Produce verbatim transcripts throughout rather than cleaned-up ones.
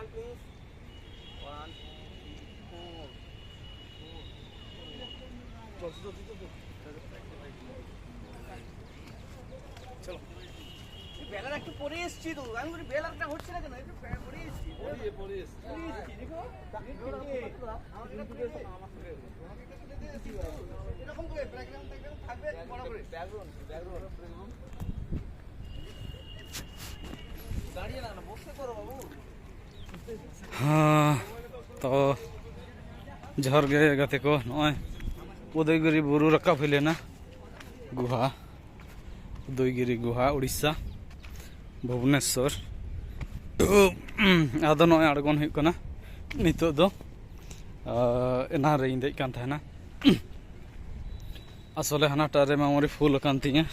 One, two, three, four. চলো। এই বেলার একটু পরে এসছি তো, আমি বলি বেলারটা হচ্ছে না কেন, একটু পরে এসছি। পরে, পরে এসছি। পরে এসছি, দেখো। আমাকে একটু তুলে দে। আমাকে একটু তুলে দে, এসছি তো। এরকম করে ব্যাকগ্রাউন্ড, ব্যাকগ্রাউন্ড থাকবে, বড় করে। Background, background. দাঁড়িয়ে না, না, বসে করো বাবু। ᱦᱮᱸ, ᱛᱚ ᱡᱚᱦᱟᱨ ᱜᱮ ᱜᱟᱛᱮ ᱠᱚ᱾ ᱱᱚᱜᱼᱚᱭ ᱩᱫᱚᱭᱜᱤᱨᱤ ᱵᱩᱨᱩ ᱨᱟᱠᱟᱵ ᱦᱩᱭ ᱞᱮᱱᱟ, ᱜᱩᱦᱟ, ᱩᱫᱚᱭᱜᱤᱨᱤ ᱜᱩᱦᱟ, ᱩᱲᱤᱥᱥᱟ, ᱵᱷᱩᱵᱽᱱᱮᱥᱥᱚᱨ᱾ ᱛᱚ ᱟᱫᱚ ᱱᱚᱜᱼᱚᱭ ᱟᱬᱜᱚᱱ ᱦᱩᱭᱩᱜ ᱠᱟᱱᱟ ᱱᱤᱛᱚᱜ ᱫᱚ᱾ ᱟᱨ ᱮᱱᱟᱝ ᱨᱮᱧ ᱫᱮᱡ ᱠᱟᱱ ᱛᱟᱦᱮᱱᱟ᱾ ᱟᱥᱚᱞᱮ ᱦᱟᱱᱟᱴᱟᱜ ᱨᱮ ᱢᱮᱢᱳᱨᱤ ᱯᱷᱩᱞ ᱟᱠᱟᱱ ᱛᱤᱧᱟᱹ᱾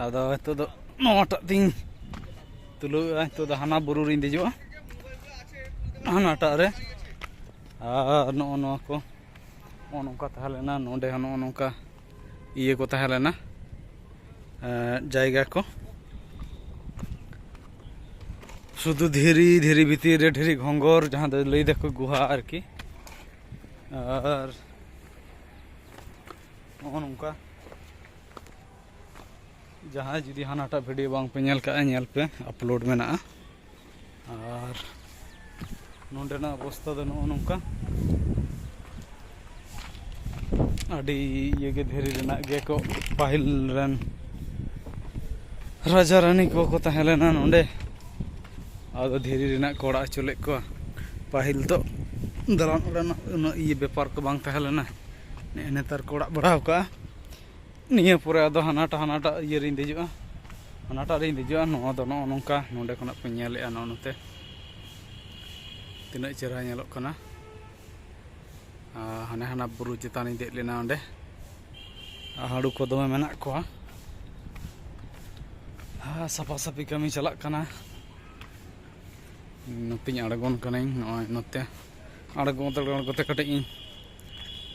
ᱟᱫᱚ ᱱᱤᱛᱚᱜ ᱫᱚ ᱱᱚᱣᱟᱴᱟᱜ ᱛᱤᱧ ᱛᱩᱞᱟᱹᱣᱮᱜᱼᱟ᱾ ᱱᱤᱛᱚᱜ ᱫᱚ ᱦᱟᱱᱟ ᱵᱩᱨᱩ ᱨᱤᱧ ᱫᱮᱡᱚᱜᱼᱟ, ᱦᱟᱱᱟᱴᱟᱜ ᱨᱮ᱾ ᱟᱨ ᱱᱚᱜᱼᱚ ᱱᱚᱣᱟ ᱠᱚ, ᱱᱚᱜᱼᱚ ᱱᱚᱝᱠᱟ ᱛᱟᱦᱮᱸ ᱞᱮᱱᱟ᱾ ᱱᱚᱰᱮ ᱦᱚᱸ ᱱᱚᱜᱼᱚ ᱱᱚᱝᱠᱟ ᱤᱭᱟᱹ ᱠᱚ ᱛᱟᱦᱮᱸ ᱞᱮᱱᱟ, ᱮᱸ, ᱡᱟᱭᱜᱟ ᱠᱚ᱾ ᱥᱩᱫᱷᱩ ᱫᱷᱤᱨᱤ, ᱫᱷᱤᱨᱤ ᱵᱷᱤᱛᱤᱨ ᱨᱮ ᱫᱷᱤᱨᱤ ᱜᱷᱚᱸᱜᱚᱨ, ᱡᱟᱦᱟᱸ ᱫᱚ ᱞᱟᱹᱭ ᱫᱟᱠᱚ ᱜᱩᱦᱟ ᱟᱨᱠᱤ᱾ ᱟᱨ ᱱᱚᱜᱼᱚ ᱱᱚᱝᱠᱟ, ᱡᱟᱦᱟᱸᱭ ᱡᱩᱫᱤ ᱦᱟᱱᱟᱴᱟᱜ ᱵᱷᱤᱰᱤᱭᱳ ᱵᱟᱝ ᱯᱮ ᱧᱮᱞ ᱠᱟᱜᱼᱟ, ᱧᱮᱞ ᱯᱮ, ᱟᱯᱞᱳᱰ ᱢᱮᱱᱟᱜᱼᱟ᱾ ᱟᱨ ᱱᱚᱰᱮᱱᱟᱜ ᱚᱵᱚᱥᱛᱟ ᱫᱚ ᱱᱚᱜᱼᱚ ᱱᱚᱝᱠᱟ, ᱟᱹᱰᱤ ᱤᱭᱟᱹ ᱜᱮ, ᱫᱷᱤᱨᱤ ᱨᱮᱱᱟᱜ ᱜᱮᱠᱚ, ᱯᱟᱹᱦᱤᱞ ᱨᱮᱱ ᱨᱟᱡᱟ ᱨᱟᱱᱤ ᱠᱚᱠᱚ ᱛᱟᱦᱮᱸ ᱞᱮᱱᱟ ᱱᱚᱰᱮ᱾ ᱟᱫᱚ ᱫᱷᱤᱨᱤ ᱨᱮᱱᱟᱜ ᱠᱚ ᱚᱲᱟᱜ ᱦᱚᱪᱚ ᱞᱮᱫ ᱠᱚᱣᱟ᱾ ᱯᱟᱹᱦᱤᱞ ᱫᱚ ᱫᱟᱞᱟᱱ ᱚᱲᱟᱜ ᱨᱮᱱᱟᱜ ᱩᱱᱟᱹᱜ ᱤᱭᱟᱹ ᱵᱮᱯᱟᱨ ᱠᱚ ᱵᱟᱝ ᱛᱟᱦᱮᱸ ᱞᱮᱱᱟ, ᱱᱮᱜᱼᱮ ᱱᱮᱛᱟᱨ ᱠᱚ ᱚᱲᱟᱜ ᱵᱟᱲᱟᱣ ᱠᱟᱜᱼᱟ᱾ ᱱᱤᱭᱟᱹ ᱯᱚᱨᱮ ᱟᱫᱚ ᱦᱟᱱᱟᱴᱟᱜ, ᱦᱟᱱᱟᱴᱟᱜ ᱤᱭᱟᱹ ᱨᱤᱧ ᱫᱮᱡᱚᱜᱼᱟ, ᱦᱟᱱᱟᱴᱟᱜ ᱨᱤᱧ ᱫᱮᱡᱚᱜᱼᱟ᱾ ᱱᱚᱣᱟ ᱫᱚ ᱱᱚᱜᱼᱚ ᱱᱚᱝᱠᱟ, ᱱᱚᱸᱰᱮ ᱠᱷᱚᱱᱟᱜ ᱯᱮ ᱧᱮᱞᱮᱜᱼᱟ, ᱱᱚᱜᱼᱚ ᱱᱚᱛᱮ ᱛᱤᱱᱟᱹᱜ ᱪᱮᱦᱨᱟ ᱧᱮᱞᱚᱜ ᱠᱟᱱᱟ᱾ ᱟᱨ ᱦᱟᱱᱮ ᱦᱟᱱᱟ ᱵᱩᱨᱩ ᱪᱮᱛᱟᱱ ᱤᱧ ᱫᱮᱡ ᱞᱮᱱᱟ, ᱚᱸᱰᱮ ᱟᱨ ᱦᱟᱹᱲᱩ ᱠᱚ ᱫᱚᱢᱮ ᱢᱮᱱᱟᱜ ᱠᱚᱣᱟ᱾ ᱟᱨ ᱥᱟᱯᱷᱟ ᱥᱟᱹᱯᱷᱤ ᱠᱟᱹᱢᱤ ᱪᱟᱞᱟᱜ ᱠᱟᱱᱟ᱾ ᱱᱚᱛᱮᱧ ᱟᱬᱜᱚᱱ ᱠᱟᱹᱱᱟᱹᱧ, ᱱᱚᱜᱼᱚᱭ ᱱᱚᱛᱮ ᱟᱬᱜᱚ, ᱟᱬᱜᱚ ᱠᱟᱛᱮ ᱠᱟᱹᱴᱤᱡ ᱤᱧ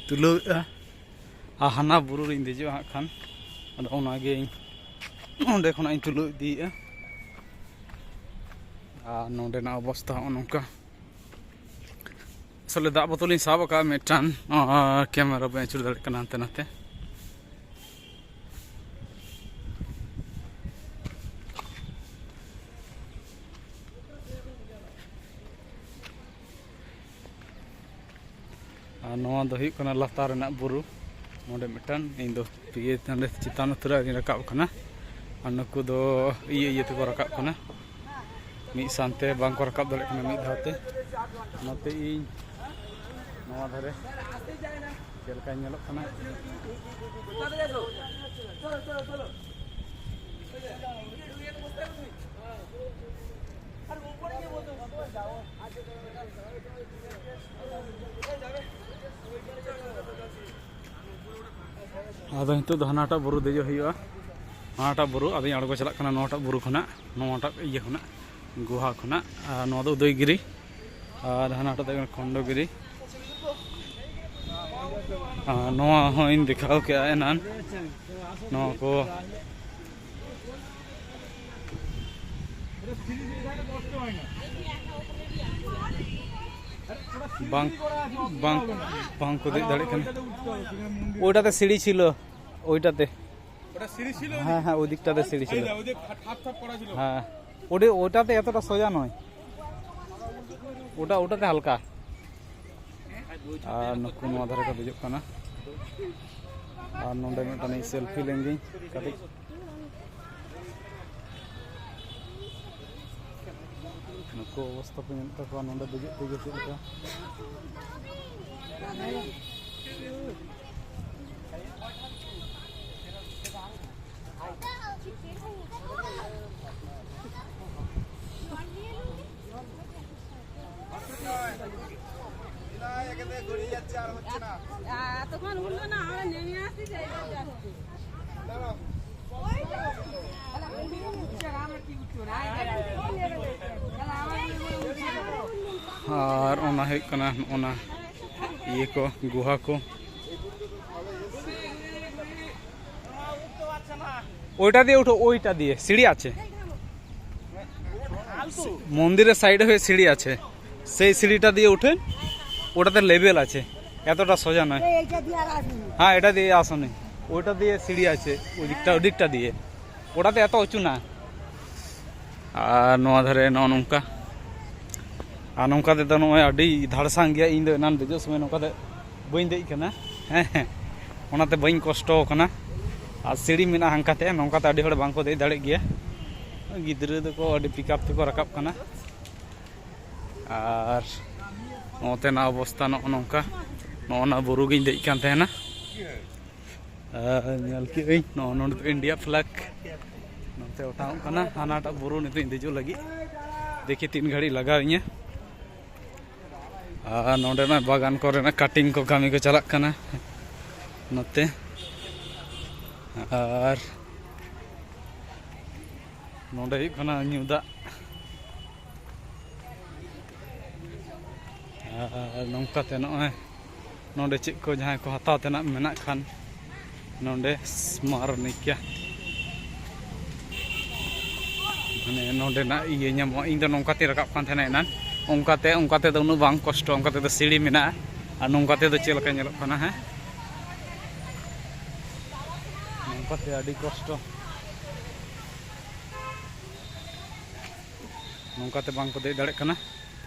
ᱛᱩᱞᱟᱹᱣᱮᱫᱼᱟ᱾ ᱟᱨ ᱦᱟᱱᱟ ᱵᱩᱨᱩ ᱨᱤᱧ ᱫᱮᱡᱚᱜᱼᱟ ᱦᱟᱸᱜ ᱠᱷᱟᱱ, ᱟᱫᱚ ᱚᱱᱟᱜᱮ ᱤᱧ ᱚᱸᱰᱮ ᱠᱷᱚᱱᱟᱜ ᱤᱧ ᱛᱩᱞᱟᱹᱣ ᱤᱫᱤᱭᱮᱫᱼᱟ᱾ ᱟᱨ ᱱᱚᱰᱮᱱᱟᱜ ᱚᱵᱚᱥᱛᱟ ᱦᱚᱸᱜᱼᱚ ᱱᱚᱝᱠᱟ᱾ ᱟᱥᱚᱞᱮ ᱫᱟᱜ ᱵᱳᱛᱚᱞ ᱤᱧ ᱥᱟᱵ ᱟᱠᱟᱫᱼᱟ ᱢᱤᱫᱴᱟᱝ, ᱠᱮᱢᱮᱨᱟ ᱵᱟᱹᱧ ᱟᱹᱪᱩᱨ ᱫᱟᱲᱮᱭᱟᱜ ᱠᱟᱱᱟ ᱦᱟᱱᱛᱮ ᱱᱟᱛᱮ᱾ ᱟᱨ ᱱᱚᱣᱟ ᱫᱚ ᱦᱩᱭᱩᱜ ᱠᱟᱱᱟ ᱞᱟᱛᱟᱨ ᱨᱮᱱᱟᱜ ᱵᱩᱨᱩ᱾ ᱱᱚᱰᱮ ᱢᱤᱫᱴᱟᱝ, ᱤᱧ ᱫᱚ ᱤᱭᱟᱹ ᱱᱚᱰᱮ ᱪᱮᱛᱟᱱ ᱩᱛᱟᱹᱨ ᱨᱮ ᱨᱟᱠᱟᱵ ᱠᱟᱱᱟ᱾ ᱟᱨ ᱱᱩᱠᱩ ᱫᱚ ᱤᱭᱟᱹ ᱤᱭᱟᱹ ᱛᱮᱠᱚ ᱨᱟᱠᱟᱵ ᱠᱟᱱᱟ, ᱢᱤᱫ ᱥᱟᱶᱛᱮ ᱵᱟᱝ ᱠᱚ ᱨᱟᱠᱟᱵ ᱫᱟᱲᱮᱭᱟᱜ ᱠᱟᱱᱟ ᱢᱤᱫ ᱫᱷᱟᱣ ᱛᱮ᱾ ᱚᱱᱟᱛᱮ ᱤᱧ ᱱᱚᱣᱟ ᱫᱷᱟᱨᱮ ᱪᱮᱫ ᱞᱮᱠᱟᱧ ᱧᱮᱞᱚᱜ ᱠᱟᱱᱟ᱾ ᱟᱫᱚ ᱱᱤᱛᱚᱜ ᱫᱚ ᱦᱟᱱᱟᱴᱟᱜ ᱵᱩᱨᱩ ᱫᱮᱡᱚᱜ ᱦᱩᱭᱩᱜᱼᱟ᱾ ᱦᱟᱱᱟᱴᱟᱜ ᱵᱩᱨᱩ ᱟᱫᱚᱧ ᱟᱬᱜᱚ ᱪᱟᱞᱟᱜ ᱠᱟᱱᱟ, ᱱᱚᱣᱟᱴᱟᱜ ᱵᱩᱨᱩ ᱠᱷᱚᱱᱟᱜ, ᱱᱚᱣᱟᱴᱟᱜ ᱤᱭᱟᱹ ᱠᱷᱚᱱᱟᱜ, ᱜᱩᱦᱟ ᱠᱷᱚᱱᱟᱜ᱾ ᱟᱨ ᱱᱚᱣᱟ ᱫᱚ ᱩᱫᱚᱭᱜᱤᱨᱤ, ᱟᱨ ᱦᱟᱱᱟᱴᱟᱜ ᱫᱚ ᱦᱩᱭᱩᱜ ᱠᱟᱱᱟ ᱠᱷᱚᱱᱰᱚᱜᱤᱨᱤ᱾ ᱟᱨ ᱱᱚᱣᱟ ᱦᱚᱸᱧ ᱫᱮᱠᱷᱟᱣ ᱠᱮᱜᱼᱟ ᱮᱱᱟᱱ, ᱱᱚᱣᱟ ᱠᱚ ᱵᱟᱝ, ᱵᱟᱝ, ᱵᱟᱝ ᱠᱚ ᱫᱮᱡ ᱫᱟᱲᱮᱭᱟᱜ ᱠᱟᱱᱟ। ওইটাতে সিঁড়ি ছিল, ওইটাতে। ওটা সিঁড়ি ছিল? হ্যাঁ, হ্যাঁ, ওই দিকটাতে সিঁড়ি এই ছিল। যে, ওই যে ঠাপ ঠাপ করা ছিল। হ্যাঁ, ওটা, ওটাতে এতটা সোজা নয়, ওটা, ওটাতে হালকা। ᱟᱨ ᱱᱩᱠᱩ ᱱᱚᱣᱟ ᱫᱷᱟᱨᱮ ᱠᱚ ᱫᱮᱡᱚᱜ ᱠᱟᱱᱟ᱾ ᱟᱨ ᱱᱚᱰᱮ ᱢᱤᱫᱴᱟᱝ ᱥᱮᱞᱯᱷᱤ ᱞᱮᱱ ᱜᱤᱧ ᱠᱟᱹᱴᱤᱡ᱾ ᱱᱩᱠᱩ ᱚᱵᱚᱥᱛᱟ ᱯᱮ ᱧᱮᱞᱮᱫ ᱛᱟᱠᱚᱣᱟ ᱱᱚᱰᱮ ᱫᱮᱡᱚᱜ ᱛᱮᱜᱮ ᱪᱮᱫ ᱞᱮᱠᱟ᱾ এতক্ষণ উঠলো না, আমরা নেমে আসছি, সেই জন্য যাচ্ছি। ᱟᱨ ᱚᱱᱟ ᱦᱩᱭᱩᱜ ᱠᱟᱱᱟ ᱚᱱᱟ ᱤᱭᱟᱹ ᱠᱚ, ᱜᱩᱦᱟ ᱠᱚ। ওইটা দিয়ে উঠো, ওইটা দিয়ে সিঁড়ি আছে। মন্দিরের সাইডে হয়ে সিঁড়ি আছে, সেই সিঁড়িটা দিয়ে উঠে, ওটাতে লেভেল আছে, এতটা সোজা নয়। হ্যাঁ, এটা দিয়ে আসনি, ওইটা দিয়ে সিঁড়ি আছে, ওদিকটা ওদিকটা দিয়ে, ওটাতে এত উঁচু না। ᱟᱨ ᱱᱚᱣᱟ ᱫᱷᱟᱨᱮ ᱱᱚᱜᱼᱚ ᱱᱚᱝᱠᱟ, ᱟᱨ ᱱᱚᱝᱠᱟ ᱛᱮᱫᱚ ᱱᱚᱜᱼᱚᱭ ᱟᱹᱰᱤ ᱫᱷᱟᱲᱥᱟᱝ ᱜᱮᱭᱟ᱾ ᱤᱧ ᱫᱚ ᱮᱱᱟᱱ ᱫᱮᱡᱚᱜ ᱥᱚᱢᱚᱭ ᱱᱚᱝᱠᱟ ᱛᱮ ᱵᱟᱹᱧ ᱫᱮᱡ ᱠᱟᱱᱟ, ᱦᱮᱸ, ᱚᱱᱟᱛᱮ ᱵᱟᱹᱧ ᱠᱚᱥᱴᱚ ᱠᱟᱱᱟ᱾ ᱟᱨ ᱥᱤᱲᱤ ᱢᱮᱱᱟᱜᱼᱟ ᱦᱟᱱᱠᱟᱛᱮ, ᱱᱚᱝᱠᱟᱛᱮ ᱟᱹᱰᱤ ᱦᱚᱲ ᱵᱟᱝᱠᱚ ᱫᱮᱡ ᱫᱟᱲᱮᱜ ᱜᱮᱭᱟ᱾ ᱜᱤᱫᱽᱨᱟᱹ ᱫᱚᱠᱚ ᱟᱹᱰᱤ ᱯᱤᱠᱟᱯ ᱛᱮᱠᱚ ᱨᱟᱠᱟᱵ ᱠᱟᱱᱟ᱾ ᱟᱨ ᱱᱚᱛᱮᱱᱟᱜ ᱚᱵᱚᱥᱛᱟ ᱱᱚᱜᱼᱚ ᱱᱚᱝᱠᱟ᱾ ᱱᱚᱜᱼᱚ ᱱᱟ ᱵᱩᱨᱩ ᱜᱤᱧ ᱫᱮᱡ ᱠᱟᱱ ᱛᱟᱦᱮᱱᱟ᱾ ᱟᱨ ᱧᱮᱞ ᱠᱮᱜ ᱟᱹᱧ ᱱᱚᱜᱼᱚ ᱱᱚᱰᱮ ᱫᱚ ᱤᱱᱰᱤᱭᱟ ᱯᱷᱞᱮᱜᱽ ᱱᱚᱛᱮ ᱚᱴᱟᱝᱚᱜ ᱠᱟᱱᱟ᱾ ᱦᱟᱱᱟᱴᱟᱜ ᱵᱩᱨᱩ ᱱᱤᱛᱚᱜ ᱤᱧ ᱫᱮᱡᱚᱜ ᱞᱟᱹᱜᱤᱫ, ᱫᱮᱠᱷᱤ ᱛᱤᱱ ᱜᱷᱟᱹᱲᱤᱡ ᱞᱟᱜᱟᱣ ᱤᱧᱟᱹ᱾ ᱟᱨ ᱱᱚᱰᱮᱱᱟᱜ ᱵᱟᱜᱟᱱ ᱠᱚᱨᱮᱱᱟᱜ ᱠᱟᱴᱤᱝ ᱠᱚ ᱠᱟᱹᱢᱤ ᱠᱚ ᱪᱟᱞᱟᱜ ᱠᱟᱱᱟ ᱱᱚᱛᱮ᱾ ᱟᱨ ᱱᱚᱰᱮ ᱦᱩᱭᱩᱜ ᱠᱟᱱᱟ ᱧᱩ ᱫᱟᱜ᱾ ᱟᱨ ᱱᱚᱝᱠᱟᱛᱮ ᱱᱚᱜᱼᱚᱭ ᱱᱚᱰᱮ ᱪᱮᱫ ᱠᱚ ᱡᱟᱦᱟᱸᱭ ᱠᱚ ᱦᱟᱛᱟᱣ ᱛᱮᱱᱟᱜ ᱢᱮᱱᱟᱜ ᱠᱷᱟᱱ, ᱱᱚᱰᱮ ᱥᱢᱟᱨᱱᱤᱠᱟ, ᱢᱟᱱᱮ ᱱᱚᱰᱮᱱᱟᱜ ᱤᱭᱟᱹ ᱧᱟᱢᱚᱜᱼᱟ᱾ ᱤᱧ ᱫᱚ ᱱᱚᱝᱠᱟ ᱛᱤᱧ ᱨᱟᱠᱟᱵ ᱠᱟᱱ ᱛᱟᱦᱮᱱᱟ ᱮᱱᱟᱱ, ᱚᱱᱠᱟᱛᱮ, ᱚᱱᱠᱟ ᱛᱮᱫᱚ ᱩᱱᱟᱹᱜ ᱵᱟᱝ ᱠᱚᱥᱴᱚ, ᱚᱱᱠᱟ ᱛᱮᱫᱚ ᱥᱤᱲᱤ ᱢᱮᱱᱟᱜᱼᱟ᱾ ᱟᱨ ᱱᱚᱝᱠᱟ ᱛᱮᱫᱚ ᱪᱮᱫ ᱞᱮᱠᱟ ᱧᱮᱞᱚᱜ ᱠᱟᱱᱟ, ᱦᱮᱸ, ᱱᱚᱝᱠᱟᱛᱮ ᱟᱹᱰᱤ ᱠᱚᱥᱴᱚ, ᱱᱚᱝᱠᱟᱛᱮ ᱵᱟᱝ ᱠᱚ ᱫᱮᱡ ᱫᱟᱲᱮᱭᱟᱜ ᱠᱟᱱᱟ᱾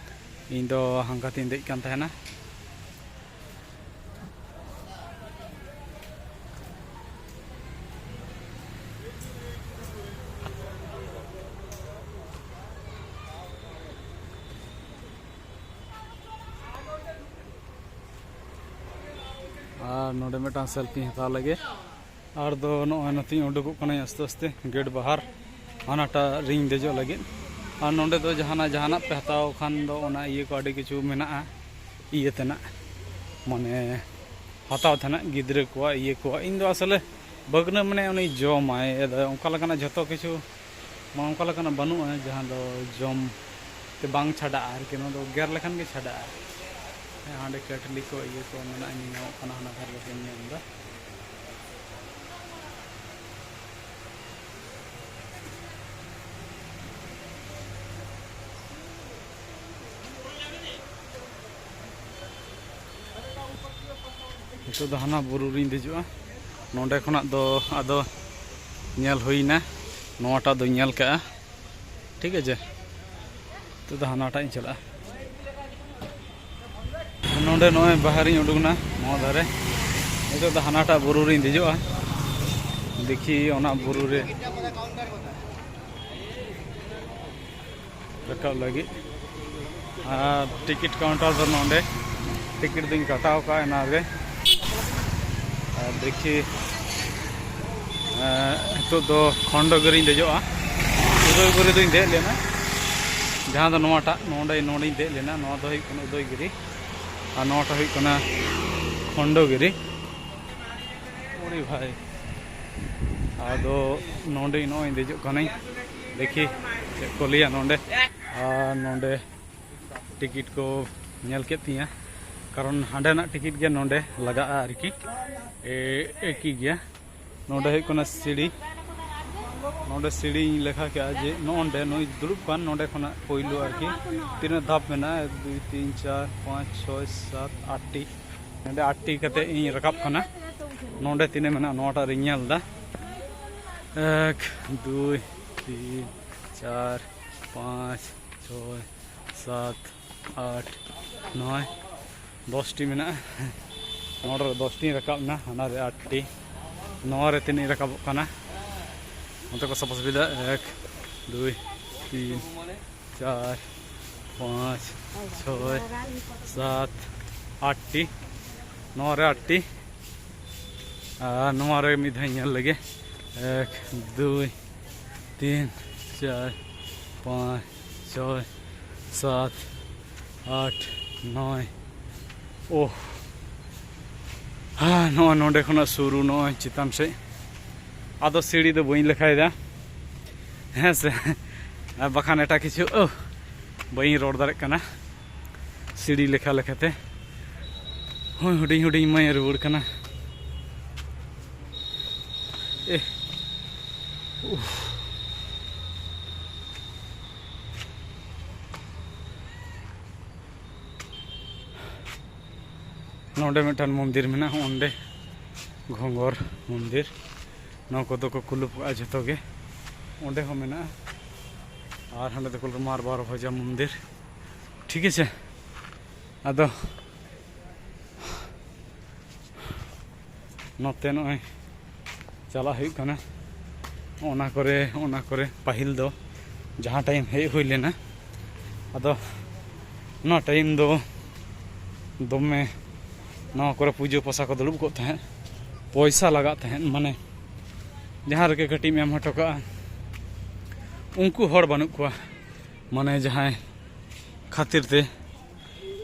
ᱤᱧ ᱫᱚ ᱦᱟᱱᱠᱟ ᱛᱤᱧ ᱫᱮᱡ ᱠᱟᱱ ᱛᱟᱦᱮᱱᱟ᱾ ᱟᱨ ᱱᱚᱰᱮ ᱢᱤᱫᱴᱟᱝ ᱥᱮᱞᱯᱷᱤᱧ ᱦᱟᱛᱟᱣ ᱞᱮᱜᱮ᱾ ᱟᱨ ᱫᱚ ᱱᱚᱜᱼᱚᱭ ᱱᱚᱛᱮᱧ ᱩᱰᱩᱠᱚᱜ ᱠᱟᱱᱟᱧ ᱟᱥᱛᱮ ᱟᱥᱛᱮ ᱜᱮᱴ ᱵᱟᱦᱟᱨ, ᱦᱟᱱᱟᱴᱟᱜ ᱨᱤᱧ ᱫᱮᱡᱚᱜ ᱞᱟᱹᱜᱤᱫ᱾ ᱟᱨ ᱱᱚᱰᱮ ᱫᱚ ᱡᱟᱦᱟᱱᱟᱜ, ᱡᱟᱦᱟᱱᱟᱜ ᱯᱮ ᱦᱟᱛᱟᱣ ᱠᱷᱟᱱ ᱫᱚ ᱚᱱᱟ ᱤᱭᱟᱹ ᱠᱚ ᱟᱹᱰᱤ ᱠᱤᱪᱷᱩ ᱢᱮᱱᱟᱜᱼᱟ, ᱤᱭᱟᱹ ᱛᱮᱱᱟᱜ, ᱢᱟᱱᱮ ᱦᱟᱛᱟᱣ ᱛᱮᱱᱟᱜ ᱜᱤᱫᱽᱨᱟᱹ ᱠᱚᱣᱟᱜ, ᱤᱭᱟᱹ ᱠᱚᱣᱟᱜ᱾ ᱤᱧ ᱫᱚ ᱟᱥᱚᱞᱮ ᱵᱟᱹᱜᱽᱱᱟᱹ ᱢᱟᱱᱮ ᱩᱱᱤ ᱡᱚᱢᱟᱭ, ᱟᱫᱚ ᱚᱱᱠᱟ ᱞᱮᱠᱟᱱᱟᱜ ᱡᱷᱚᱛᱚ ᱠᱤᱪᱷᱩ, ᱢᱟᱱᱮ ᱚᱱᱠᱟ ᱞᱮᱠᱟᱱᱟᱜ ᱵᱟᱹᱱᱩᱜᱼᱟ ᱡᱟᱦᱟᱸ ᱫᱚ ᱡᱚᱢ ᱛᱮ ᱵᱟᱝ ᱪᱷᱟᱰᱟᱜᱼᱟ ᱟᱨᱠᱤ, ᱱᱚᱣᱟ ᱫᱚ ᱜᱮᱨ ᱞᱮᱠᱷᱟᱱ ᱜᱮ ᱪᱷᱟᱰᱟᱜᱼᱟ᱾ ᱦᱮᱸ, ᱦᱟᱸᱰᱮ ᱠᱟᱴᱞᱤ ᱠᱚ ᱤᱭᱟᱹ ᱠᱚ ᱢᱮᱱᱟᱜᱼᱟ, ᱧᱮᱞ ᱧᱟᱢᱚᱜ ᱠᱟᱱᱟ ᱦᱟᱱᱟ ᱫᱷᱟᱨᱮ ᱨᱮ ᱧᱮᱞ ᱮᱫᱟ᱾ ᱱᱤᱛᱚᱜ ᱫᱚ ᱦᱟᱱᱟ ᱵᱩᱨᱩ ᱨᱤᱧ ᱫᱮᱡᱚᱜᱼᱟ᱾ ᱱᱚᱸᱰᱮ ᱠᱷᱚᱱᱟᱜ ᱫᱚ ᱟᱫᱚ ᱧᱮᱞ ᱦᱩᱭᱱᱟ, ᱱᱚᱣᱟᱴᱟᱜ ᱫᱚᱧ ᱧᱮᱞ ᱠᱟᱜᱼᱟ, ᱴᱷᱤᱠ ᱟᱪᱷᱮ᱾ ᱱᱤᱛᱚᱜ ᱫᱚ ᱦᱟᱱᱟᱴᱟᱜ ᱤᱧ ᱪᱟᱞᱟᱜᱼᱟ᱾ ᱱᱚᱸᱰᱮ ᱱᱚᱜᱼᱚᱭ ᱵᱟᱦᱨᱮᱧ ᱩᱰᱩᱠᱱᱟ ᱱᱚᱣᱟ ᱫᱷᱟᱨᱮ᱾ ᱱᱤᱛᱚᱜ ᱫᱚ ᱦᱟᱱᱟᱴᱟᱜ ᱵᱩᱨᱩ ᱨᱤᱧ ᱫᱮᱡᱚᱜᱼᱟ, ᱫᱮᱠᱷᱤ ᱚᱱᱟ ᱵᱩᱨᱩ ᱨᱮ ᱨᱟᱠᱟᱵ ᱞᱟᱹᱜᱤᱫ᱾ ᱟᱨ ᱴᱤᱠᱤᱴ ᱠᱟᱣᱩᱱᱴᱟᱨ ᱫᱚ ᱱᱚᱰᱮ, ᱴᱤᱠᱤᱴ ᱫᱚᱧ ᱠᱟᱴᱟᱣ ᱠᱟᱜᱼᱟ ᱮᱱᱟᱝ ᱨᱮ᱾ ᱟᱨ ᱫᱮᱠᱷᱤ, ᱮᱸ, ᱱᱤᱛᱚᱜ ᱫᱚ ᱠᱷᱚᱱᱰᱚᱜᱤᱨᱤᱧ ᱫᱮᱡᱚᱜᱼᱟ᱾ ᱩᱫᱚᱭᱜᱤᱨᱤ ᱫᱚᱧ ᱫᱮᱡ ᱞᱮᱱᱟ, ᱡᱟᱦᱟᱸ ᱫᱚ ᱱᱚᱣᱟᱴᱟᱜ, ᱱᱚᱰᱮ, ᱱᱚᱰᱮᱧ ᱫᱮᱡ ᱞᱮᱱᱟ᱾ ᱱᱚᱣᱟ ᱫᱚ ᱦᱩᱭᱩᱜ ᱠᱟᱱᱟ ᱩᱫᱚᱭᱜᱤᱨᱤ ᱟᱨ ᱱᱚᱣᱟᱴᱟᱜ ᱦᱩᱭᱩᱜ ᱠᱟᱱᱟ ᱠᱷᱚᱱᱰᱚᱜᱤᱨᱤ᱾ ᱳᱨᱮ ᱵᱷᱟᱭ, ᱟᱫᱚ ᱱᱚᱰᱮ ᱱᱚᱜᱼᱚᱭ ᱫᱮᱡᱚᱜ ᱠᱟᱹᱱᱟᱹᱧ, ᱫᱮᱠᱷᱤ ᱪᱮᱫ ᱠᱚ ᱞᱟᱹᱭᱟ ᱱᱚᱰᱮ᱾ ᱟᱨ ᱱᱚᱰᱮ ᱴᱤᱠᱤᱴ ᱠᱚ ᱧᱮᱞ ᱠᱮᱫ ᱛᱤᱧᱟᱹ, ᱠᱟᱨᱚᱱ ᱦᱟᱸᱰᱮᱱᱟᱜ ᱴᱤᱠᱤᱴ ᱜᱮ ᱱᱚᱰᱮ ᱞᱟᱜᱟᱜᱼᱟ ᱟᱨᱠᱤ, ᱮ, ᱮᱠᱤ ᱜᱮᱭᱟ᱾ ᱱᱚᱰᱮ ᱦᱩᱭᱩᱜ ᱠᱟᱱᱟ ᱥᱤᱲᱤ, ᱱᱚᱰᱮ ᱥᱤᱲᱤᱧ ᱞᱮᱠᱷᱟ ᱠᱮᱜᱼᱟ ᱡᱮ ᱱᱚᱜᱼᱚᱸᱰᱮ ᱱᱩᱭ ᱫᱩᱲᱩᱵ ᱠᱟᱱ ᱱᱚᱰᱮ ᱠᱷᱚᱱᱟᱜ ᱯᱳᱭᱞᱳ ᱟᱨᱠᱤ ᱛᱤᱱᱟᱹᱜ ᱫᱷᱟᱯ ᱢᱮᱱᱟᱜᱼᱟ, ᱮᱠ, ᱫᱩᱭ, ᱛᱤᱱ, ᱪᱟᱨ, ᱯᱟᱸᱪ, ᱪᱷᱚᱭ, ᱥᱟᱛ, ᱟᱴ ᱴᱤ᱾ ᱱᱚᱰᱮ ᱟᱴ ᱴᱤ ᱠᱟᱛᱮ ᱤᱧ ᱨᱟᱠᱟᱵ ᱠᱟᱱᱟ᱾ ᱱᱚᱰᱮ ᱛᱤᱱᱟᱹᱜ ᱢᱮᱱᱟᱜᱼᱟ ᱱᱚᱣᱟᱴᱟᱜ ᱨᱤᱧ ᱧᱮᱞ ᱮᱫᱟ, ᱮᱠ, ᱫᱩᱭ, ᱛᱤᱱ, ᱪᱟᱨ, ᱯᱟᱸᱪ, ᱪᱷᱚᱭ, ᱥᱟᱛ, ᱟᱴ, ᱱᱚᱭ, ᱫᱚᱥ ᱴᱤ ᱢᱮᱱᱟᱜᱼᱟ᱾ ᱱᱚᱰᱮ ᱨᱮ ᱫᱚᱥ ᱴᱤᱧ ᱨᱟᱠᱟᱵ ᱮᱱᱟ, ᱦᱟᱱᱟ ᱨᱮ ᱟᱴ ᱴᱤ, ᱱᱚᱣᱟ ᱨᱮ ᱛᱤᱱᱟᱹᱜ ᱤᱧ ᱨᱟᱠᱟᱵᱚᱜ ᱠᱟᱱᱟ? ᱚᱱᱛᱮ ᱠᱚ ᱥᱟᱯᱷᱟ ᱥᱟᱹᱯᱷᱤ ᱫᱟ, ᱮᱠ, ᱫᱩᱭ, ᱛᱤᱱ, ᱪᱟᱨ, ᱯᱟᱸᱪ, ᱪᱷᱚᱭ, ᱥᱟᱛ, ᱟᱴ ᱴᱤ, ᱱᱚᱣᱟ ᱨᱮ ᱟᱴ ᱴᱤ᱾ ᱟᱨ ᱱᱚᱣᱟ ᱨᱮ ᱢᱤᱫ ᱫᱷᱟᱣ ᱧᱮᱞ ᱞᱮᱜᱮ, ᱮᱠ, ᱫᱩᱭ, ᱛᱤᱱ, ᱪᱟᱨ, ᱯᱟᱸᱪ, ᱪᱷᱚᱭ, ᱥᱟᱛ, ᱟᱴ, ᱱᱚᱭ᱾ ᱳᱦ, ᱦᱟ, ᱱᱚᱜᱼᱚᱭ ᱱᱚᱰᱮ ᱠᱷᱚᱱᱟᱜ ᱥᱩᱨᱩ ᱱᱚᱜᱼᱚᱭ ᱪᱮᱛᱟᱱ ᱥᱮᱫ᱾ ᱟᱫᱚ ᱥᱤᱲᱤ ᱫᱚ ᱵᱟᱹᱧ ᱞᱮᱠᱷᱟᱭᱮᱫᱟ, ᱦᱮᱸ ᱥᱮ, ᱟᱨ ᱵᱟᱠᱷᱟᱱ ᱮᱴᱟᱜ ᱠᱤᱪᱷᱩ, ᱳᱦ, ᱵᱟᱹᱧ ᱨᱚᱲ ᱫᱟᱲᱮᱭᱟᱜ ᱠᱟᱱᱟ ᱥᱤᱲᱤ ᱞᱮᱠᱷᱟ ᱞᱮᱠᱷᱟᱛᱮ᱾ ᱦᱳᱭ, ᱦᱩᱰᱤᱧ ᱦᱩᱰᱤᱧ ᱢᱟᱹᱭ ᱨᱩᱣᱟᱹᱲ ᱠᱟᱱᱟ᱾ ᱮ, ᱩᱯᱷ᱾ ᱱᱚᱰᱮ ᱢᱤᱫᱴᱟᱝ ᱢᱚᱱᱫᱤᱨ ᱢᱮᱱᱟᱜᱼᱟ, ᱚᱸᱰᱮ ᱜᱷᱚᱸᱜᱚᱨ ᱢᱚᱱᱫᱤᱨ᱾ ᱱᱚᱣᱟ ᱠᱚᱫᱚ ᱠᱚ ᱠᱩᱞᱩᱯ ᱠᱟᱜᱼᱟ ᱡᱷᱚᱛᱚ ᱜᱮ᱾ ᱚᱸᱰᱮ ᱦᱚᱸ ᱢᱮᱱᱟᱜᱼᱟ᱾ ᱟᱨ ᱦᱟᱸᱰᱮ ᱫᱚᱠᱚ ᱢᱟᱨ ᱵᱟᱨᱚ ᱵᱷᱚᱡᱟ ᱢᱚᱱᱫᱤᱨ, ᱴᱷᱤᱠ ᱟᱪᱷᱮ᱾ ᱟᱫᱚ ᱱᱚᱛᱮ ᱱᱚᱜᱼᱚᱭ ᱪᱟᱞᱟᱜ ᱦᱩᱭᱩᱜ ᱠᱟᱱᱟ᱾ ᱚᱱᱟ ᱠᱚᱨᱮ, ᱚᱱᱟ ᱠᱚᱨᱮ ᱯᱟᱹᱦᱤᱞ ᱫᱚ ᱡᱟᱦᱟᱸ ᱴᱟᱭᱤᱢ ᱦᱮᱡ ᱦᱩᱭ ᱞᱮᱱᱟ, ᱟᱫᱚ ᱚᱱᱟ ᱴᱟᱭᱤᱢ ᱫᱚ ᱫᱚᱢᱮ ᱱᱚᱣᱟ ᱠᱚᱨᱮ ᱯᱩᱡᱟᱹ ᱯᱟᱥᱟ ᱠᱚ ᱫᱩᱲᱩᱵ ᱠᱚᱜ ᱛᱟᱦᱮᱸᱫ, ᱯᱚᱭᱥᱟ ᱞᱟᱜᱟᱜ ᱛᱟᱦᱮᱸᱫ, ᱢᱟᱱᱮ ᱡᱟᱦᱟᱸ ᱨᱮᱜᱮ ᱠᱟᱹᱴᱤᱡ ᱮᱢ ᱦᱚᱴᱚ ᱠᱟᱜᱼᱟ, ᱩᱱᱠᱩ ᱦᱚᱲ ᱵᱟᱹᱱᱩᱜ ᱠᱚᱣᱟ, ᱢᱟᱱᱮ ᱡᱟᱦᱟᱸᱭ ᱠᱷᱟᱹᱛᱤᱨ ᱛᱮ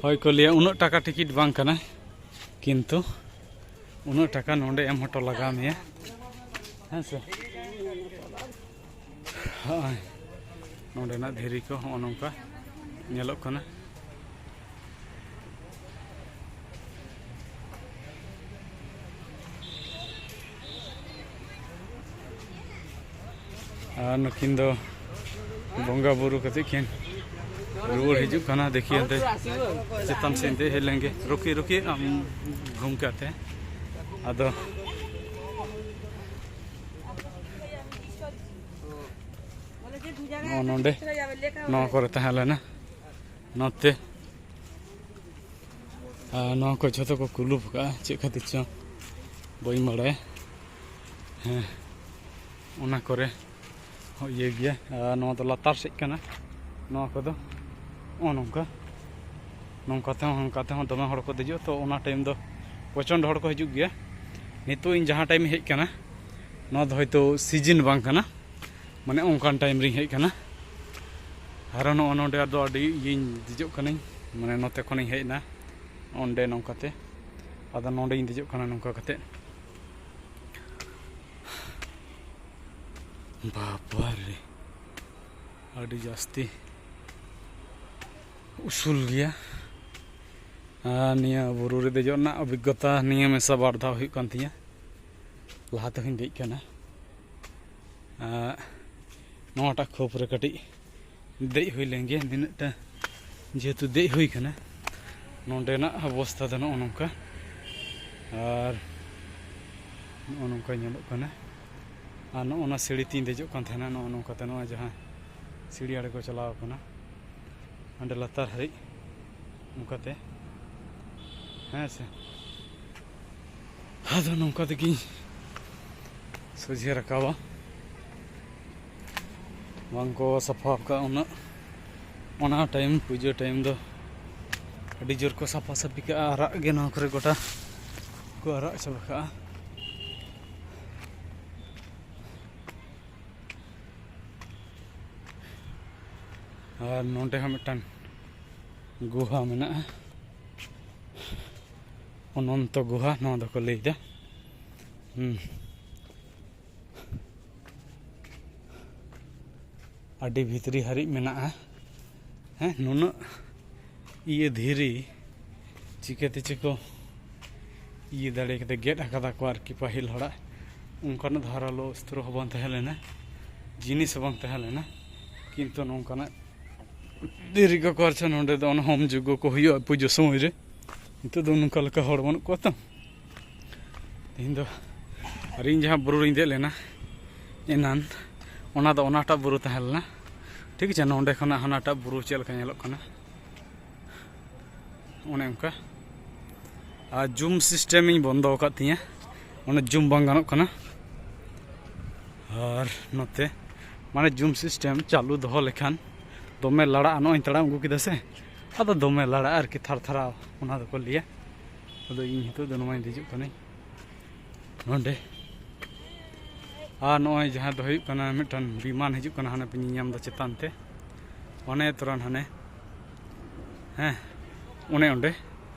ᱦᱚᱭ ᱠᱚ ᱞᱟᱹᱭᱟ ᱩᱱᱟᱹᱜ ᱴᱟᱠᱟ ᱴᱤᱠᱤᱴ ᱵᱟᱝ ᱠᱟᱱᱟ, ᱠᱤᱱᱛᱩ ᱩᱱᱟᱹᱜ ᱴᱟᱠᱟ ᱱᱚᱰᱮ ᱮᱢ ᱦᱚᱴᱚ ᱞᱟᱜᱟᱣ ᱢᱮᱭᱟ, ᱦᱮᱸ ᱥᱮ᱾ ᱦᱚᱸᱜᱼᱚᱭ ᱱᱚᱰᱮᱱᱟᱜ ᱫᱷᱤᱨᱤ ᱠᱚ ᱦᱚᱸᱜᱼᱚ ᱱᱚᱝᱠᱟ ᱧᱮᱞᱚᱜ ᱠᱟᱱᱟ᱾ ᱟᱨ ᱱᱩᱠᱤᱱ ᱫᱚ ᱵᱚᱸᱜᱟ ᱵᱩᱨᱩ ᱠᱟᱛᱮ ᱠᱤᱱ ᱨᱩᱣᱟᱹᱲ ᱦᱤᱡᱩᱜ ᱠᱟᱱᱟ᱾ ᱫᱮᱠᱷᱤ ᱚᱱᱛᱮ ᱪᱮᱛᱟᱱ ᱥᱮᱫ ᱫᱮᱡ ᱦᱮᱡ ᱞᱮᱱᱜᱮ᱾ ᱨᱩᱠᱤ, ᱨᱩᱠᱤ, ᱟᱢ ᱜᱷᱩᱢ ᱠᱟᱛᱮ ᱟᱫᱚ ᱱᱚᱜᱼᱚ ᱱᱚᱰᱮ ᱱᱚᱣᱟ ᱠᱚᱨᱮ ᱛᱟᱦᱮᱸ ᱞᱮᱱᱟ ᱱᱚᱛᱮ᱾ ᱟᱨ ᱱᱚᱣᱟ ᱠᱚ ᱡᱷᱚᱛᱚ ᱠᱚ ᱠᱩᱞᱩᱯ ᱟᱠᱟᱫᱼᱟ, ᱪᱮᱫ ᱠᱷᱟᱹᱛᱤᱨ ᱪᱚᱝ ᱵᱟᱹᱧ ᱵᱟᱲᱟᱭᱟ᱾ ᱦᱮᱸ, ᱚᱱᱟ ᱠᱚᱨᱮ ᱦᱚᱸ ᱤᱭᱟᱹ ᱜᱮᱭᱟ᱾ ᱟᱨ ᱱᱚᱣᱟ ᱫᱚ ᱞᱟᱛᱟᱨ ᱥᱮᱫ ᱠᱟᱱᱟ, ᱱᱚᱣᱟ ᱠᱚᱫᱚ ᱱᱚᱜᱼᱚ ᱱᱚᱝᱠᱟ, ᱱᱚᱝᱠᱟ ᱛᱮᱦᱚᱸ, ᱱᱚᱝᱠᱟ ᱛᱮᱦᱚᱸ ᱫᱚᱢᱮ ᱦᱚᱲ ᱠᱚ ᱫᱮᱡᱚᱜᱼᱟ᱾ ᱛᱚ ᱚᱱᱟ ᱴᱟᱭᱤᱢ ᱫᱚ ᱯᱨᱚᱪᱚᱱᱰ ᱦᱚᱲ ᱠᱚ ᱦᱤᱡᱩᱜ ᱜᱮᱭᱟ᱾ ᱱᱤᱛᱚᱜ ᱤᱧ ᱡᱟᱦᱟᱸ ᱴᱟᱭᱤᱢ ᱦᱮᱡ ᱠᱟᱱᱟ, ᱱᱚᱣᱟ ᱫᱚ ᱦᱚᱭᱛᱳ ᱥᱤᱡᱤᱱ ᱵᱟᱝ ᱠᱟᱱᱟ, ᱢᱟᱱᱮ ᱚᱱᱠᱟᱱ ᱴᱟᱭᱤᱢ ᱨᱤᱧ ᱦᱮᱡ ᱠᱟᱱᱟ᱾ ᱟᱨᱚ ᱱᱚᱜᱼᱚ ᱱᱚᱰᱮ ᱟᱫᱚ ᱟᱹᱰᱤ ᱤᱭᱟᱹᱧ ᱫᱮᱡᱚᱜ ᱠᱟᱹᱱᱟᱹᱧ, ᱢᱟᱱᱮ ᱱᱚᱛᱮ ᱠᱷᱚᱱᱤᱧ ᱦᱮᱡ ᱮᱱᱟ ᱚᱸᱰᱮ ᱱᱚᱝᱠᱟᱛᱮ, ᱟᱫᱚ ᱱᱚᱰᱮᱧ ᱫᱮᱡᱚᱜ ᱠᱟᱱᱟ ᱱᱚᱝᱠᱟ ᱠᱟᱛᱮ᱾ ᱵᱟᱵᱟ ᱨᱮ, ᱟᱹᱰᱤ ᱡᱟᱹᱥᱛᱤ ᱩᱥᱩᱞ ᱜᱮᱭᱟ᱾ ᱟᱨ ᱱᱤᱭᱟᱹ ᱵᱩᱨᱩ ᱨᱮ ᱫᱮᱡᱚᱜ ᱨᱮᱱᱟᱜ ᱚᱵᱷᱤᱜᱽᱜᱚᱛᱟ ᱱᱤᱭᱟᱹ ᱢᱮᱥᱟ ᱵᱟᱨ ᱫᱷᱟᱣ ᱦᱩᱭᱩᱜ ᱠᱟᱱ ᱛᱤᱧᱟᱹ᱾ ᱞᱟᱦᱟ ᱛᱮᱦᱚᱧ ᱫᱮᱡ ᱠᱟᱱᱟ᱾ ᱟᱨ ᱱᱚᱣᱟᱴᱟᱜ ᱠᱷᱳᱯ ᱨᱮ ᱠᱟᱹᱴᱤᱡ ᱫᱮᱡ ᱦᱩᱭ ᱞᱮᱱ ᱜᱮ, ᱱᱤᱱᱟᱹᱜᱴᱟ ᱡᱮᱦᱮᱛᱩ ᱫᱮᱡ ᱦᱩᱭ ᱠᱟᱱᱟ᱾ ᱱᱚᱸᱰᱮᱱᱟᱜ ᱚᱵᱚᱥᱛᱷᱟ ᱫᱚ ᱱᱚᱜᱼᱚ ᱱᱚᱝᱠᱟ᱾ ᱟᱨ ᱱᱚᱜᱼᱚ ᱱᱚᱝᱠᱟ ᱧᱮᱞᱚᱜ ᱠᱟᱱᱟ᱾ ᱟᱨ ᱱᱚᱜᱼᱚ ᱱᱟ ᱥᱤᱲᱤ ᱛᱤᱧ ᱫᱮᱡᱚᱜ ᱠᱟᱱ ᱛᱟᱦᱮᱱᱟ, ᱱᱚᱜᱼᱚ ᱱᱚᱝᱠᱟᱛᱮ, ᱱᱚᱣᱟ ᱡᱟᱦᱟᱸ ᱥᱤᱲᱤ ᱟᱲᱮ ᱠᱚ ᱪᱟᱞᱟᱣ ᱠᱟᱱᱟ, ᱚᱸᱰᱮ ᱞᱟᱛᱟᱨ ᱦᱟᱹᱨᱤᱡ ᱱᱚᱝᱠᱟᱛᱮ, ᱦᱮᱸ ᱥᱮ᱾ ᱟᱫᱚ ᱱᱚᱝᱠᱟ ᱛᱮᱜᱮᱧ ᱥᱚᱡᱷᱮ ᱨᱟᱠᱟᱵᱟ᱾ ᱵᱟᱝ ᱠᱚ ᱥᱟᱯᱷᱟ ᱟᱠᱟᱫ ᱩᱱᱟᱹᱜ᱾ ᱚᱱᱟ ᱴᱟᱭᱤᱢ, ᱯᱩᱡᱟᱹ ᱴᱟᱭᱤᱢ ᱫᱚ ᱟᱹᱰᱤ ᱡᱳᱨ ᱠᱚ ᱥᱟᱯᱷᱟ ᱥᱟᱹᱯᱷᱤ ᱠᱟᱜᱼᱟ, ᱟᱨᱟᱜ ᱜᱮ ᱱᱚᱣᱟ ᱠᱚᱨᱮ ᱜᱚᱴᱟ ᱠᱚ ᱟᱨᱟᱜ ᱪᱟᱵᱟ ᱠᱟᱜᱼᱟ᱾ ᱟᱨ ᱱᱚᱸᱰᱮ ᱦᱚᱸ ᱢᱤᱫᱴᱟᱝ ᱜᱩᱦᱟ ᱢᱮᱱᱟᱜᱼᱟ, ᱚᱱᱚᱱᱛᱚ ᱜᱩᱦᱟ ᱱᱚᱣᱟ ᱫᱚᱠᱚ ᱞᱟᱹᱭᱫᱟ᱾ ᱦᱩᱸ᱾ ᱟᱹᱰᱤ ᱵᱷᱤᱛᱨᱤ ᱦᱟᱹᱨᱤᱡ ᱢᱮᱱᱟᱜᱼᱟ᱾ ᱦᱮᱸ, ᱱᱩᱱᱟᱹᱜ ᱤᱭᱟᱹ ᱫᱷᱤᱨᱤ ᱪᱤᱠᱟᱹᱛᱮ ᱪᱚᱠᱚ ᱤᱭᱟᱹ ᱫᱟᱲᱮ ᱠᱟᱛᱮ ᱜᱮᱫ ᱟᱠᱟᱫᱟ ᱠᱚ ᱟᱨᱠᱤ, ᱯᱟᱹᱦᱤᱞ ᱦᱚᱲᱟᱜ ᱚᱱᱠᱟᱱᱟᱜ ᱫᱷᱟᱨᱟᱞᱳ ᱚᱥᱛᱨᱚ ᱦᱚᱸ ᱵᱟᱝ ᱛᱟᱦᱮᱸ ᱞᱮᱱᱟ, ᱡᱤᱱᱤᱥ ᱦᱚᱸ ᱵᱟᱝ ᱛᱟᱦᱮᱸ ᱞᱮᱱᱟ, ᱠᱤᱱᱛᱩ ᱱᱚᱝᱠᱟᱱᱟᱜ ᱫᱷᱤᱨᱤ ᱠᱚᱠᱚ ᱟᱨᱪᱷᱟ ᱱᱚᱸᱰᱮ ᱫᱚ ᱚᱱᱟ ᱦᱳᱢ ᱡᱚᱜᱽᱜᱚ ᱠᱚ ᱦᱩᱭᱩᱜᱼᱟ ᱯᱩᱡᱟᱹ ᱥᱚᱢᱚᱭ ᱨᱮ᱾ ᱱᱤᱛᱚᱜ ᱫᱚ ᱱᱚᱝᱠᱟ ᱞᱮᱠᱟ ᱦᱚᱲ ᱵᱟᱹᱱᱩᱜ ᱠᱚᱣᱟ ᱛᱚ᱾ ᱛᱮᱦᱮᱧ ᱫᱚ ᱟᱨ ᱤᱧ ᱡᱟᱦᱟᱸ ᱵᱩᱨᱩ ᱨᱤᱧ ᱫᱮᱡ ᱞᱮᱱᱟ ᱮᱱᱟᱱ, ᱚᱱᱟ ᱫᱚ ᱚᱱᱟᱴᱟᱜ ᱵᱩᱨᱩ ᱛᱟᱦᱮᱸ ᱞᱮᱱᱟ, ᱴᱷᱤᱠ ᱟᱪᱷᱮ᱾ ᱱᱚᱸᱰᱮ ᱠᱷᱚᱱᱟᱜ ᱦᱟᱱᱟᱴᱟᱜ ᱵᱩᱨᱩ ᱪᱮᱫ ᱞᱮᱠᱟ ᱧᱮᱞᱚᱜ ᱠᱟᱱᱟ, ᱚᱱᱮ ᱚᱱᱠᱟ᱾ ᱟᱨ ᱡᱩᱢ ᱥᱤᱥᱴᱮᱢ ᱤᱧ ᱵᱚᱱᱫᱚ ᱟᱠᱟᱫ ᱛᱤᱧᱟᱹ, ᱚᱱᱮ ᱡᱩᱢ ᱵᱟᱝ ᱜᱟᱱᱚᱜ ᱠᱟᱱᱟ᱾ ᱟᱨ ᱱᱚᱛᱮ ᱢᱟᱱᱮ ᱡᱩᱢ ᱥᱤᱥᱴᱮᱢ ᱪᱟᱹᱞᱩ ᱫᱚᱦᱚ ᱞᱮᱠᱷᱟᱱ ᱫᱚᱢᱮ ᱞᱟᱲᱟᱜᱼᱟ᱾ ᱱᱚᱜᱼᱚᱭ ᱤᱧ ᱛᱟᱲᱟᱢ ᱟᱹᱜᱩ ᱠᱮᱫᱟ ᱥᱮ, ᱟᱫᱚ ᱫᱚᱢᱮ ᱞᱟᱲᱟᱜᱼᱟ ᱟᱨᱠᱤ, ᱛᱷᱟᱨ ᱛᱷᱟᱨᱟᱣ ᱚᱱᱟ ᱫᱚᱠᱚ ᱞᱟᱹᱭᱟ᱾ ᱟᱫᱚ ᱤᱧ ᱱᱤᱛᱚᱜ ᱫᱚ ᱱᱚᱣᱟᱧ ᱫᱮᱡᱚᱜ ᱠᱟᱹᱱᱟᱹᱧ ᱱᱚᱸᱰᱮ᱾ ᱟᱨ ᱱᱚᱜᱼᱚᱭ ᱡᱟᱦᱟᱸ ᱫᱚ ᱦᱩᱭᱩᱜ ᱠᱟᱱᱟ, ᱢᱤᱫᱴᱟᱝ ᱵᱤᱢᱟᱱ ᱦᱤᱡᱩᱜ ᱠᱟᱱᱟ, ᱦᱟᱱᱮ ᱯᱮ ᱧᱮᱧᱟᱢ ᱫᱟ ᱪᱮᱛᱟᱱ ᱛᱮ, ᱚᱱᱮ ᱛᱚᱨᱟᱱ ᱦᱟᱱᱮ, ᱦᱮᱸ, ᱚᱱᱮ ᱚᱸᱰᱮ,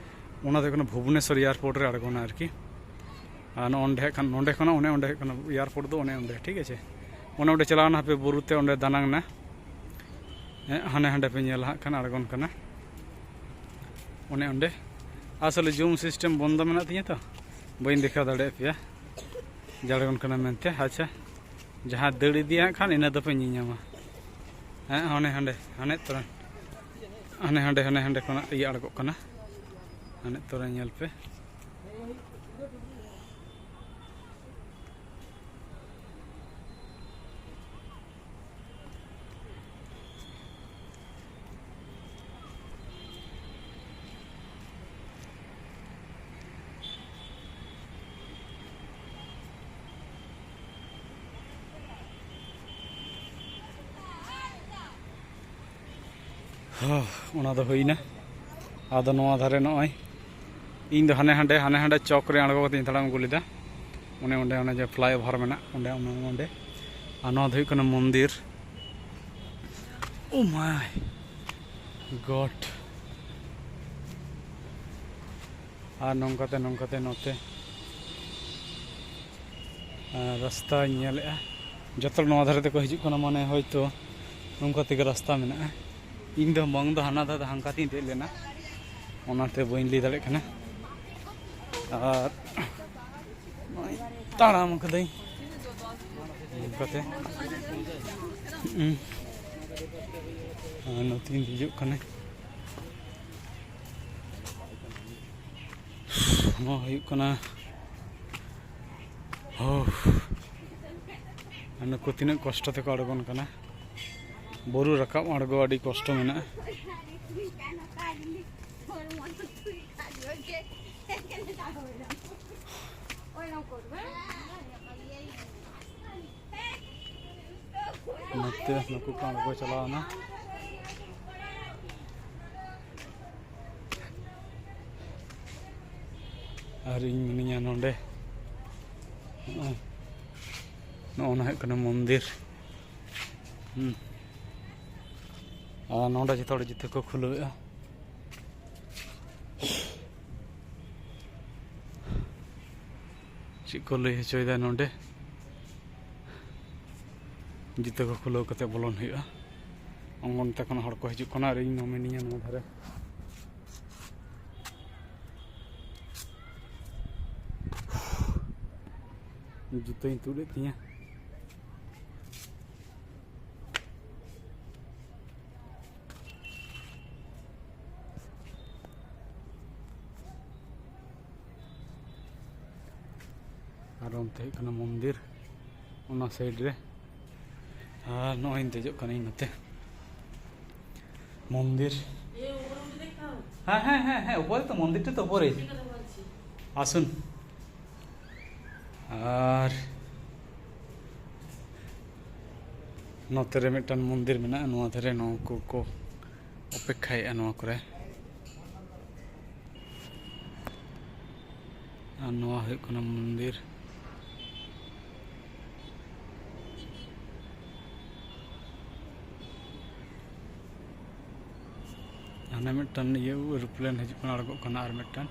ᱚᱱᱟ ᱫᱚ ᱦᱩᱭᱩᱜ ᱠᱟᱱᱟ ᱵᱷᱩᱵᱽᱱᱮᱥᱚᱨ ᱮᱭᱟᱨᱯᱳᱨᱴ ᱨᱮ ᱟᱬᱜᱚᱱᱟ ᱟᱨᱠᱤ᱾ ᱟᱨ ᱱᱚᱜᱼᱚ ᱱᱚᱸᱰᱮ ᱦᱟᱸᱜ ᱠᱷᱟᱱ, ᱱᱚᱸᱰᱮ ᱠᱷᱚᱱᱟᱜ ᱚᱱᱮ ᱚᱸᱰᱮ ᱦᱩᱭᱩᱜ ᱠᱟᱱᱟ ᱮᱭᱟᱨᱯᱳᱨᱴ ᱫᱚ, ᱚᱱᱮ ᱚᱸᱰᱮ, ᱴᱷᱤᱠ ᱟᱪᱷᱮ᱾ ᱚᱱᱮ ᱚᱸᱰᱮ ᱪᱟᱞᱟᱣᱱᱟ, ᱦᱟᱯᱮ ᱵᱩᱨᱩ ᱛᱮ ᱚᱸᱰᱮ ᱫᱟᱱᱟᱝ ᱱᱟ, ᱦᱮᱸ, ᱦᱟᱱᱮ ᱦᱟᱸᱰᱮ ᱯᱮ ᱧᱮᱞᱟ ᱦᱟᱸᱜ ᱠᱷᱟᱱ ᱟᱬᱜᱚᱱ ᱠᱟᱱᱟ ᱚᱱᱮ ᱚᱸᱰᱮ᱾ ᱟᱥᱚᱞᱮ ᱡᱩᱢ ᱥᱤᱥᱴᱮᱢ ᱵᱚᱱᱫᱚ ᱢᱮᱱᱟᱜ ᱛᱤᱧᱟᱹ ᱛᱚ, ᱵᱟᱹᱧ ᱫᱮᱠᱷᱟᱣ ᱫᱟᱲᱮᱭᱟᱜ ᱯᱮᱭᱟ ᱡᱮ ᱟᱬᱜᱚᱱ ᱠᱟᱱᱟ ᱢᱮᱱᱛᱮ᱾ ᱟᱪᱪᱷᱟ, ᱡᱟᱦᱟᱸ ᱫᱟᱹᱲ ᱤᱫᱤᱭᱟ ᱦᱟᱸᱜ ᱠᱷᱟᱱ ᱤᱱᱟᱹ ᱫᱚᱯᱮ ᱧᱮᱧᱟᱢᱟ᱾ ᱦᱮᱸ, ᱦᱟᱱᱮ ᱦᱟᱸᱰᱮ, ᱦᱟᱱᱮ ᱛᱚᱨᱟ, ᱦᱟᱱᱮ ᱦᱟᱸᱰᱮ, ᱦᱟᱱᱮ ᱦᱟᱸᱰᱮ ᱠᱷᱚᱱᱟᱜ ᱤᱭᱟᱹ ᱟᱬᱜᱚᱜ ᱠᱟᱱᱟ᱾ ᱱᱤᱛᱚᱜ ᱨᱮ ᱧᱮᱞ ᱯᱮ᱾ ᱦᱚᱸ, ᱚᱱᱟ ᱫᱚ ᱦᱩᱭᱱᱟ᱾ ᱟᱫᱚ ᱱᱚᱣᱟ ᱫᱷᱟᱨᱮ ᱱᱚᱜᱼᱚᱭ, ᱤᱧ ᱫᱚ ᱦᱟᱱᱮ ᱦᱟᱸᱰᱮ, ᱦᱟᱱᱮ ᱦᱟᱸᱰᱮ ᱪᱚᱠ ᱨᱮ ᱟᱬᱜᱚ ᱠᱟᱛᱮᱧ ᱛᱟᱲᱟᱢ ᱟᱹᱜᱩ ᱞᱮᱫᱟ᱾ ᱚᱱᱮ ᱚᱸᱰᱮ, ᱚᱱᱮ ᱡᱮ flyover ᱢᱮᱱᱟᱜ, ᱚᱸᱰᱮ, ᱚᱱᱮ ᱚᱸᱰᱮ᱾ ᱟᱨ ᱱᱚᱣᱟ ᱫᱚ ᱦᱩᱭᱩᱜ ᱠᱟᱱᱟ ᱢᱚᱱᱫᱤᱨ᱾ Oh my God! ᱟᱨ ᱱᱚᱝᱠᱟᱛᱮ, ᱱᱚᱝᱠᱟᱛᱮ ᱱᱚᱛᱮ, ᱟᱨ ᱨᱟᱥᱛᱟᱧ ᱧᱮᱞᱮᱜᱼᱟ᱾ ᱡᱚᱛᱚ ᱱᱚᱣᱟ ᱫᱷᱟᱨᱮ ᱛᱮᱠᱚ ᱦᱤᱡᱩᱜ ᱠᱟᱱᱟ, ᱢᱟᱱᱮ ᱦᱚᱭᱛᱳ ᱱᱚᱝᱠᱟ ᱛᱮᱜᱮ ᱨᱟᱥᱛᱟ ᱢᱮᱱᱟᱜᱼᱟ᱾ ᱤᱧ ᱫᱚ ᱵᱟᱝ ᱫᱚ ᱦᱟᱱᱟ ᱫᱷᱟᱨᱮ ᱦᱟᱱᱠᱟ ᱛᱮᱧ ᱫᱮᱡ ᱞᱮᱱᱟ, ᱚᱱᱟᱛᱮ ᱵᱟᱹᱧ ᱞᱟᱹᱭ ᱫᱟᱲᱮᱭᱟᱜ ᱠᱟᱱᱟ᱾ ᱟᱨ ᱱᱚᱜᱼᱚᱭ ᱛᱟᱲᱟᱢ ᱠᱟᱹᱫᱟᱹᱧ ᱱᱚᱝᱠᱟᱛᱮ᱾ ᱦᱩᱸ᱾ ᱟᱨ ᱱᱚᱛᱮᱧ ᱦᱤᱡᱩᱜ ᱠᱟᱱᱟ᱾ ᱱᱚᱣᱟ ᱦᱩᱭᱩᱜ ᱠᱟᱱᱟ, ᱦᱳ, ᱟᱨ ᱱᱩᱠᱩ ᱛᱤᱱᱟᱹᱜ ᱠᱚᱥᱴᱚ ᱛᱮᱠᱚ ᱟᱬᱜᱚᱱ ᱠᱟᱱᱟ᱾ ᱵᱩᱨᱩ ᱨᱟᱠᱟᱵ ᱟᱬᱜᱚ ᱟᱹᱰᱤ ᱠᱚᱥᱴᱚ ᱢᱮᱱᱟᱜᱼᱟ᱾ ᱱᱚᱛᱮ ᱱᱩᱠᱩ ᱠᱚ ᱟᱬᱜᱚ ᱪᱟᱞᱟᱣᱱᱟ᱾ ᱟᱨ ᱤᱧ ᱢᱤᱱᱟᱹᱧᱟ ᱱᱚᱰᱮ᱾ ᱱᱚᱜᱼᱚᱭ, ᱱᱚᱜᱼᱚ ᱱᱟ ᱦᱩᱭᱩᱜ ᱠᱟᱱᱟ ᱢᱚᱱᱫᱤᱨ᱾ ᱦᱩᱸ᱾ ᱟᱨ ᱱᱚᱰᱮ ᱡᱚᱛᱚ ᱦᱚᱲ ᱡᱩᱛᱟᱹ ᱠᱚ ᱠᱷᱩᱞᱟᱹᱣᱮᱫᱼᱟ᱾ ᱪᱮᱫ ᱠᱚ ᱞᱟᱹᱭ ᱦᱚᱪᱚᱭᱮᱫᱟ ᱱᱚᱰᱮ? ᱡᱩᱛᱟᱹ ᱠᱚ ᱠᱷᱩᱞᱟᱹᱣ ᱠᱟᱛᱮ ᱵᱚᱞᱚᱱ ᱦᱩᱭᱩᱜᱼᱟ᱾ ᱚᱱᱛᱮ ᱠᱷᱚᱱ ᱦᱚᱲ ᱠᱚ ᱦᱤᱡᱩᱜ ᱠᱟᱱᱟ ᱟᱨ ᱤᱧ ᱫᱚ ᱢᱤᱱᱟᱹᱧᱟ ᱱᱚᱣᱟ ᱫᱷᱟᱨᱮ᱾ ᱡᱩᱛᱟᱹᱧ ᱛᱩᱫ ᱮᱫ ᱛᱤᱧᱟᱹ᱾ ᱟᱨ ᱚᱱᱛᱮ ᱦᱩᱭᱩᱜ ᱠᱟᱱᱟ ᱢᱚᱱᱫᱤᱨ, ᱚᱱᱟ ᱥᱟᱭᱤᱰ ᱨᱮ᱾ ᱟᱨ ᱱᱚᱜᱼᱚᱭ ᱤᱧ ᱫᱮᱡᱚᱜ ᱠᱟᱹᱱᱟᱹᱧ ᱱᱚᱛᱮ ᱢᱚᱱᱫᱤᱨ᱾ ᱦᱮᱸ, ᱦᱮᱸ, ᱦᱮᱸ, ᱦᱮᱸ, ᱩᱯᱚᱨᱮ ᱛᱚ, ᱢᱚᱱᱫᱤᱨ ᱴᱷᱮᱱ ᱛᱚ ᱩᱯᱚᱨᱮ᱾ ᱟᱥᱩᱱ᱾ ᱟᱨ ᱱᱚᱛᱮ ᱨᱮ ᱢᱤᱫᱴᱟᱝ ᱢᱚᱱᱫᱤᱨ ᱢᱮᱱᱟᱜᱼᱟ, ᱱᱚᱣᱟ ᱫᱷᱟᱨᱮ ᱱᱩᱠᱩ ᱠᱚ ᱚᱯᱮᱠᱠᱷᱟᱭᱮᱫᱼᱟ ᱱᱚᱣᱟ ᱠᱚᱨᱮ᱾ ᱟᱨ ᱱᱚᱣᱟ ᱦᱩᱭᱩᱜ ᱠᱟᱱᱟ ᱢᱚᱱᱫᱤᱨ᱾ ᱦᱟᱱᱮ ᱢᱤᱫᱴᱟᱝ ᱤᱭᱟᱹ ᱮᱨᱳᱯᱞᱮᱱ ᱦᱤᱡᱩᱜ ᱠᱟᱱᱟ, ᱟᱬᱜᱚᱜ ᱠᱟᱱᱟ ᱟᱨ ᱢᱤᱫᱴᱟᱝ᱾